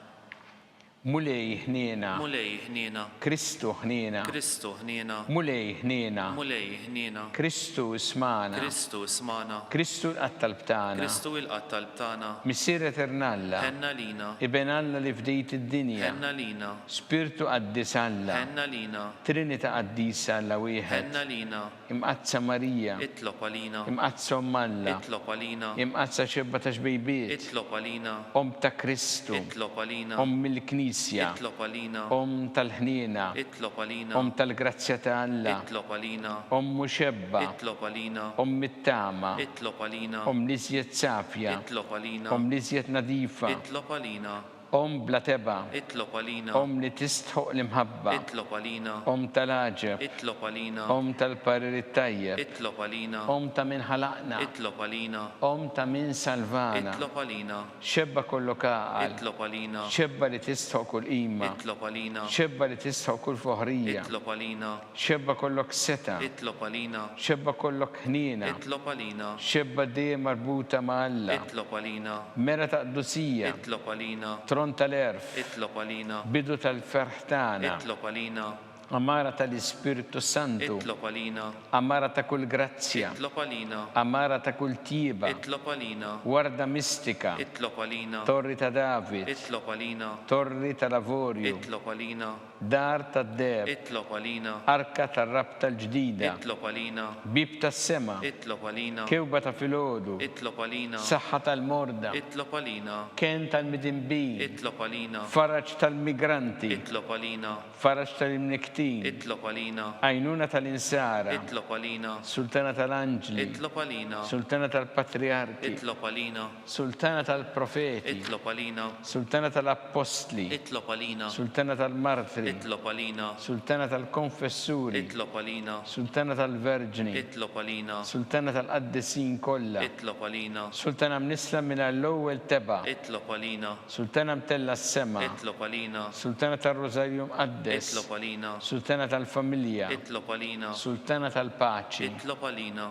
Mulej ħniena. Mulej ħniena. Kristu ħniena. Kristu ħniena. Mulej ħniena. Mulej ħniena. Kristu ismagħna. Kristu ismagħna. Kristu ilqa' t-talb tagħna. Kristu ilqa' t-talb tagħna. Missier Etern Alla. Ħenn għalina. Iben Alla li fdejt id-dinja. Ħenn għalina. Spirtu Qaddis Alla. Ħenn għalina. Trinita Qaddisa Alla wieħed. Ħenn għalina. Imqaddsa Marija. Itlob għalina. Imqaddsa Omm Alla. Itlob għalina. Imqaddsa Xebba ta' Xbejbiet. Itlob għalina. Omm ta' Kristu. Itlob għalina. Omm il-Knisja. Itlob għalina. Omm tal-ħniena. Itlob għalina. Omm tal-grazzja ta' Alla. Itlob għalina. Omm u xebba. Itlob għalina. Omm it-tama. Itlob għalina. Omm l-iżjed safja. Itlob għalina. Omm l-iżjed nadifa. Itlob għalina. Omm bla tebgħa. Itlob għalina. Omm li tistħoq l-imħabba. Itlob għalina. Omm tal-għaġeb. Itlob għalina. Omm tal-parir it-tajjeb. Itlob għalina. Omm ta' min ħalaqna. Itlob għalina. Omm ta' min salvana. Itlob għalina. Xebba kollok għaqal. Itlob għalina. Xebba li tistħoq kull qima. Itlob għalina. Xebba li tistħoq kull foħrija. Itlob għalina. Xebba kollok setgħa. Itlob għalina. Xebba kollok ħniena. Itlob għalina. Xebba dejjem marbuta ma' Alla. Itlob għalina. Mera ta' qdusija. Itlob għalina. Tron tal-għerf. Itlob għalina. Bidu tal-ferħ tagħna. Itlob għalina. Għamara tal-Ispirtu s-Santu. Itlob għalina. Għamara ta' kull grazzja. Itlob għalina. Għamara ta' kull tjieba. Itlob għalina. Warda mistika. Itlob għalina. Torri ta' David. Itlob għalina. Torri tal-avorju. Itlob għalina. Dar tad-deheb. Itlob għalina. Arka tar-rabta l-ġdida. Itlob għalina. Bieb tas-sema. Itlob għalina. Kewba ta' filgħodu. Itlob għalina. Saħħa tal-morda. Itlob għalina. Kenn tal-midinbin. Itlob għalina. Faraġ tal-migranti. Itlob għalina. Faraġ tal-imnikktin. Itlob għalina. Għajnuna tal-insara. Itlob għalina. Sultana tal-anġli. Itlob għalina. Sultana tal-patrijarki. Itlob għalina. Sultana tal-profeti. Itlob għalina. Sultana tal-appostli. Itlob għalina. Sultana tal-martri. Itlob għalina. Sultana tal-konfessuri. Itlob għalina. Sultana tal-verġni. Itlob għalina. Sultana tal-qaddisin kollha. Itlob għalina. Sultana mnissla mingħajr l-ewwel tebgħa. Itlob għalina. Sultana mtellgħa s-sema. Itlob għalina. Sultana tar-Rużarju Mqaddes. Itlob għalina. Sultana tal-familja. Itlob għalina. Sultana tal-paċi. Itlob għalina.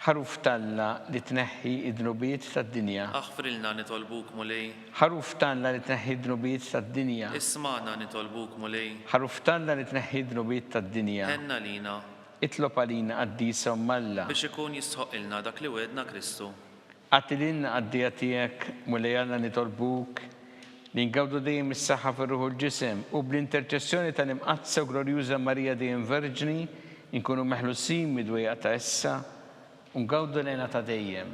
Ħaruf t'Alla li tneħħi d-dnubiet tad-dinja. Aħfrilna nitolbuk, Mulej. Ħaruf t'Alla li tneħħi d-dnubiet tad-dinja. Ismagħna nitolbuk, Mulej. Ħaruf t'Alla li tneħħi d-dnubiet tad-dinja. Ħenn għalina. Itlob għalina qaddisa Omm Alla. Biex ikun jistħoqqilna dak li wegħedna Kristu. Agħti lilna qaddejja tiegħek, Mulej Alla nitolbuk, li ngawdu dejjem is-saħħa fir-ruħ u l-ġisem, u bl-interċessjoni tal-Imqaddsa u Glorjuża Marija dejjem Verġni, inkunu meħlusin mid-dwejjaq ta' issa, u ngawdu l-hena ta' dejjem.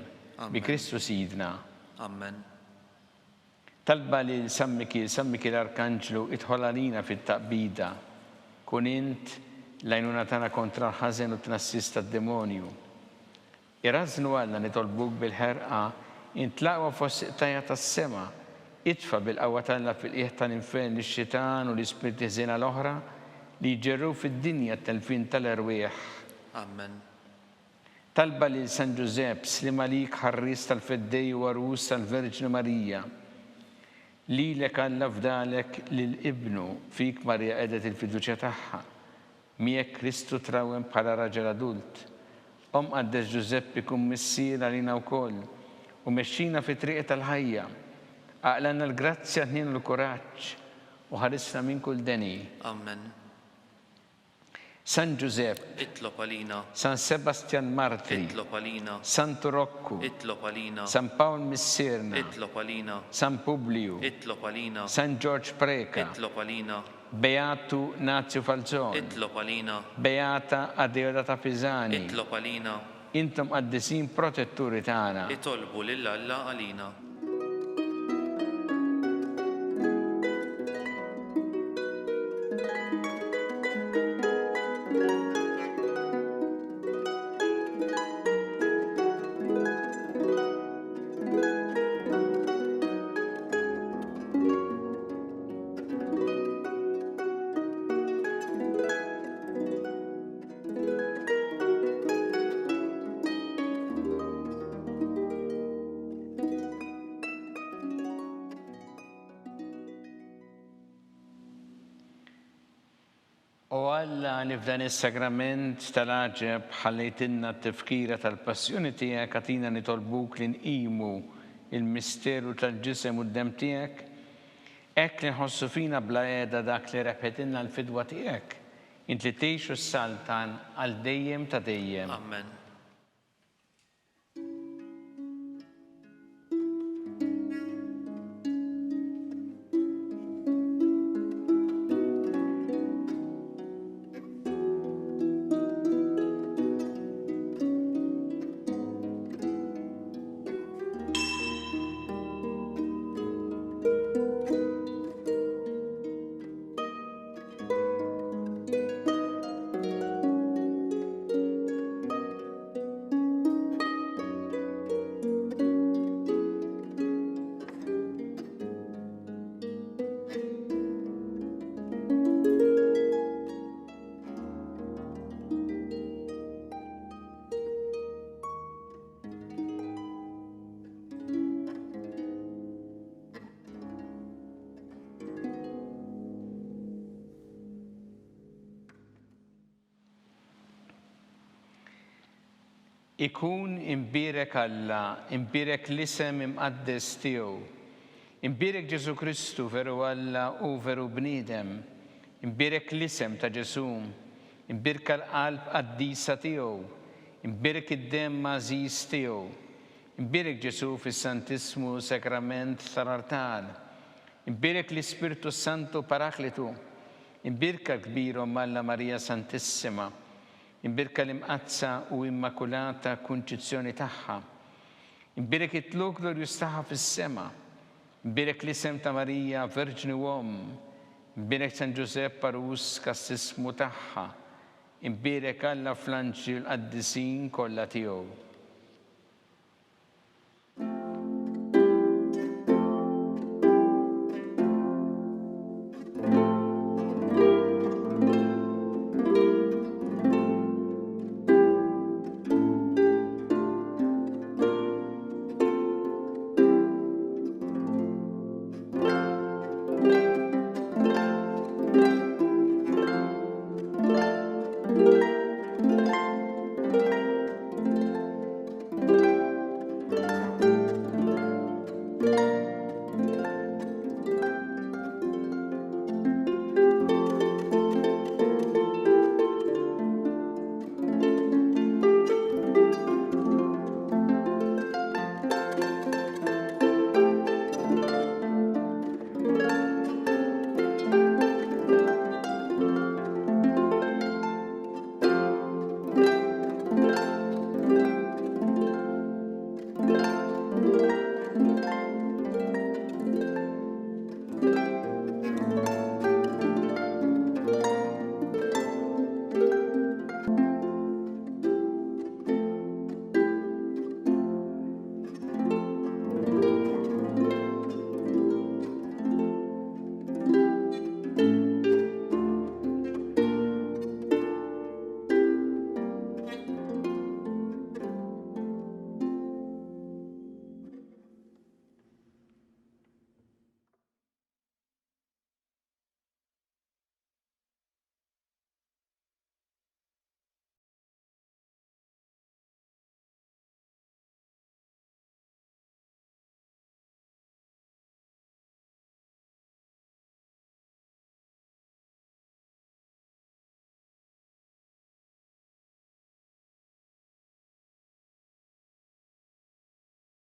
Bi Kristu Sidna. Amen. Talba lil San Mikiel, San Mikiel Arkanġlu, idħol għalina fit-taqbida. Kun int l-għajnuna tagħna kontra l-ħażen u t-tnassis tad-demonju. Irażżnu Alla nitolbuk bil-ħerqa, int l-aqwa fost il-qtajja' tas-sema. Itfa' bil-qawwa t'Alla fil-qiegħ tal-infern lix-xitan u l-ispirti ħżiena l-oħra li jġerrew fid-dinja t-telfien tal-erwieħ. Ammen. Talba lil San Ġużepp, Sliem għalik ħarries tal-Feddej u għarus tal-Verġni Marija. Lilek Alla fdalek lil Ibnu, fik Marija qegħdet il-fiduċja tagħha. Miegħek Kristu trawwem bħala raġel adult. O Mqaddes Ġużeppi kun missier għalina wkoll u mexxina fit-triq tal-ħajja. Aqlgħalna l-grazzja, l-ħniena u l-kuraġġ u ħarisna minn kull deni. Amen. San Ġużepp. Itlob għalina. San Sebastjan Martri. Itlob għalina. Santu Rokku. Itlob għalina. San Pawl Missierna. Itlob għalina. San Publiju. Itlob għalina. San Ġorġ Preca. Itlob għalina. Beatu Nazio Falzon. Itlob għalina. Beata Adeodata Pisani. Itlob għalina. Intom qaddisin protetturi tagħna. Itolbu lil Alla għalina. O Alla li f'dan is-sagrament tal-għaġeb ħallejtilna t-tifkira tal-passjoni tiegħek agħtina nitolbuk li nqimu l-misteru tal-ġisem u d-demm tiegħek Hekk li nħossu fina bla qiegħda dak li rebħitilna l-fidwa tiegħek, int li tgħix u ssaltan għal dejjem ta' dejjem. Amen. Ikun imbierek Alla, imbierek l-isem imqaddes tiegħu. Imbierek Ġesù Kristu, veru Alla u veru bniedem. Imbierek l-isem ta' Ġesù. Imbierka l-qalb qaddisa tiegħu. Imbierek id-demm għażiż tiegħu. Imbierek Ġesù fis-Santissmu Sagrament tal-Artal. Imbierek l-Ispirtu s-Santu Paraklitu. Imbierka l-kbir Omm Alla Marija Santissima. Imbierka l-Imqaddsa u Immakulata Kunċizzjoni tagħha. Imbierek it-tlugħ glorjuż tagħha fis-sema. Imbierek l-isem ta' Marija, Verġni u Omm. Imbierek San Ġużepp għarus kastissmu tagħha. Imbierek Alla fl-anġli u l-qaddisin kollha tiegħu.